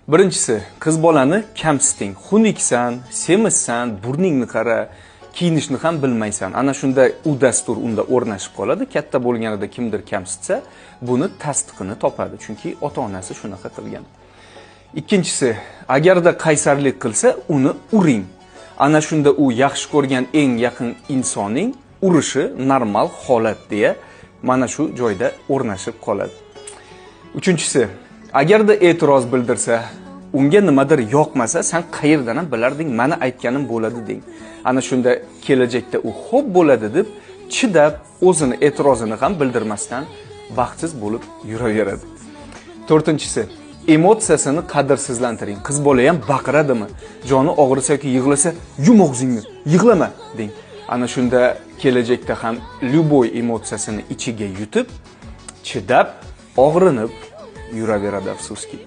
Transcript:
Birinchisi, qiz bolani kamsiting. Xunuksan, semizsan, burningni qara, kiyinishni ham bilmaysan. Ana shunda u dastur unda o'rnashib qoladi. Katta bo'lganida kimdir kamsitsa, buni tasdiqini topadi, chunki ota-onasi shunaqa qilgan. Ikkinchisi, agarda qaysarlik qilsa, uni uring. Ana shunda u yaxshi ko'rgan eng yaqin insoning urishi normal holat deya mana shu joyda o'rnashib qoladi. Uchinchisi, agarda e'tiroz bildirsa, unga nimadir yoqmasa, "San qayerdan ham bilarding, mani aytganim bo'ladi" deng. Ana shunda kelajakda u xo'p bo'ladi deb chidab, o'zini e'tirozini ham bildirmasdan baxtsiz bo'lib yuraveradi. To'rtinchisi, emotsiyasini qadrsizlantiring. Qiz bola ham baqiradimi? Joni og'risa yoki yig'lasa, "Yum og'zingni, yig'lama" deng. Ana shunda kelajakda ham любой emotsiyasini ichiga yutib, chidab, og'rinib yuraveradi, afsuski.